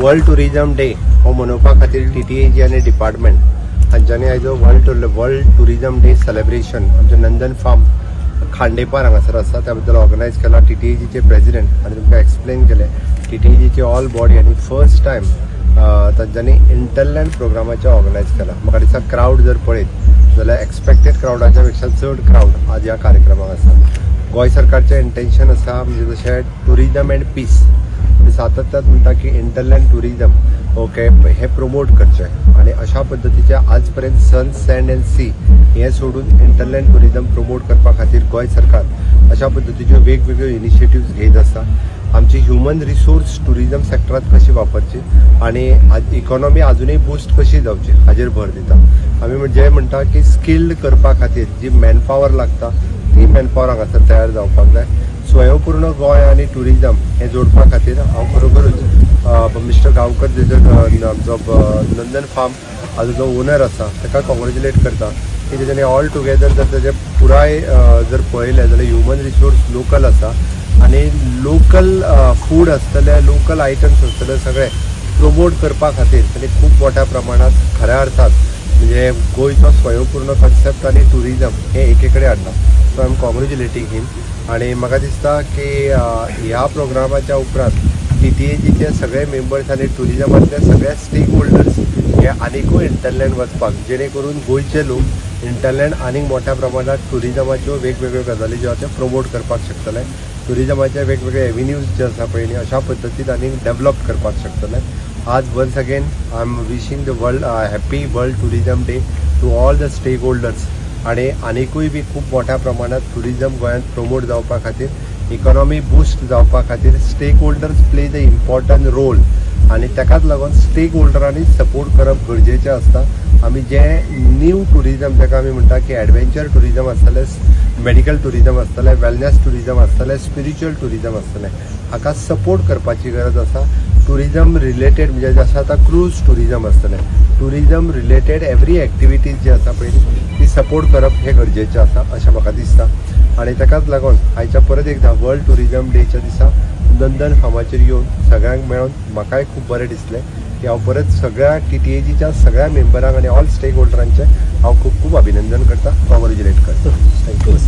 World tourism day हो मनोवपा खातीर TTAG आनी डिपार्टमेंट हांच्यांनी आयज वर्ल्ड टुरिजम डे सेलेब्रेशन आमचे नंदन फार्म खांडेपार हांगासर आसा त्या बद्दल ऑर्गनायज केला. टीटीएजीचे प्रेसिडेंट आनी तुमकां एक्सप्लेन केलें टीटीएजीची ऑल बॉडी आनी फर्स्ट टायम तांच्यांनी इंटरलँड प्रोग्रामाचें ऑर्गनायज केला. म्हाका दिसता क्रावड जर पळयत जाल्यार एक्सपेक्टेड क्रावडाच्या पेक्षा चड क्रावड आज ह्या कार्यक्रमाक आसा. गोंय सरकारचें इंटेन्शन आसा म्हणजे जशें टुरिजम एंड पीस सातत्यात म्हणटा की इंटरलँड टुरिजम ओके हे प्रमोट करचें आनी अशा पद्दतीचे आज पर्यंत सन सँड एंड सी हें सोडून इंटरलँड टुरिजम प्रमोट करपा खातीर गोंय सरकार अशा पद्दतीच्यो वेगवेगळ्यो इनिशिएटिव्स घेत आसा. आमची ह्युमन रिसोर्स टुरिजम सेक्टरात कशी वापरची आनी इकॉनॉमी अजुनूय बूस्ट कशी जावची हाजेर भर दिता. आमी म्हणजे म्हणटा की स्किल्ड करपा खातीर जी मॅनपावर लागता ती मॅनपावर हांगासर तयार जावपाक जाय. स्वयंपूर्ण गोंय आनी टुरिजम हें जोडपा खातीर हांव खरोखरूच मिस्टर गांवकर जेजो आमचो नंदन फार्म हाजो जो ओनर आसा ताका कॉंग्रेच्युलेट करता की तेज्यानी ऑल टुगेदर जर तेजें पुराय जर पळयलें जाल्यार ह्युमन रिसोर्स लोकल आसा आनी लोकल फूड आसतलें, लोकल आयटम्स आसतले सगळे प्रमोट करपा खातीर ताणें खूब मोठ्या प्रमाणांत खऱ्या अर्थान म्हणजे गोंयचो स्वयंपूर्ण कॉन्सेप्ट आनी टुरिजम हें एके कडेन हाडलां. So I am congratulating him आनी म्हाका दिसता की ह्या प्रोग्रामाच्या उपरांत टीटीएजीचे सगळे मेंबर्स आनी टुरिजमांतले सगळे स्टेक होल्डर्स हे आनिकूय इंटरलँड वचपाक जेणे करून गोंयचे लोक इंटरलँड आनीक मोठ्या प्रमाणात टुरिजमाच्यो वेगवेगळ्यो गजाली ज्यो आसा त्यो प्रमोट करपाक शकतले. टुरिजमाचे वेगवेगळे एव्हेन्यूज जे आसा पळय न्ही अशा पद्दतीन आनीक डेवलप करपाक शकतले. आज once again I am wishing the world happy world tourism day to all the stakeholders आनी आनिकूय बी खूब मोठ्या प्रमाणात टुरिजम गोंयांत प्रमोट जावपा खातीर इकॉनॉमी बूस्ट जावपा खातीर stakeholders play the important role आनी ताकाच लागून स्टेक होल्डरांनी सपोर्ट करप गरजेचें आसता. आमी जें न्यू टुरिजम जाका आमी म्हणटा की एडवेंचर टुरिजम आसतलें, मेडिकल टुरिजम आसतलें, वेलनेस टुरिजम आसतलें, स्पिरिच्युअल टुरिजम आसतलें, हाका सपोर्ट करपाची गरज आसा. टुरिजम रिलेटेड म्हणजे जशें आतां क्रूज टुरिजम आसतलें, टुरिजम रिलेटेड एवरी एक्टिविटीज जी आसा पळय ती सपोर्ट करप हें गरजेचें आसा अशें म्हाका दिसता. आनी ताकाच लागून आयच्या परत एकदां वर्ल्ड टुरिजम डेच्या दिसा नंदन फार्माचेर येवन सगळ्यांक मेळोन म्हाकाय खूब बरें दिसलें की हांव परत सगळ्या टीटीएजीच्या सगळ्या मेंबरांक आनी ऑल स्टेक होल्डरांचें हांव खूब खूब अभिनंदन करता, कॉंग्रेच्युलेट करता. Thank you.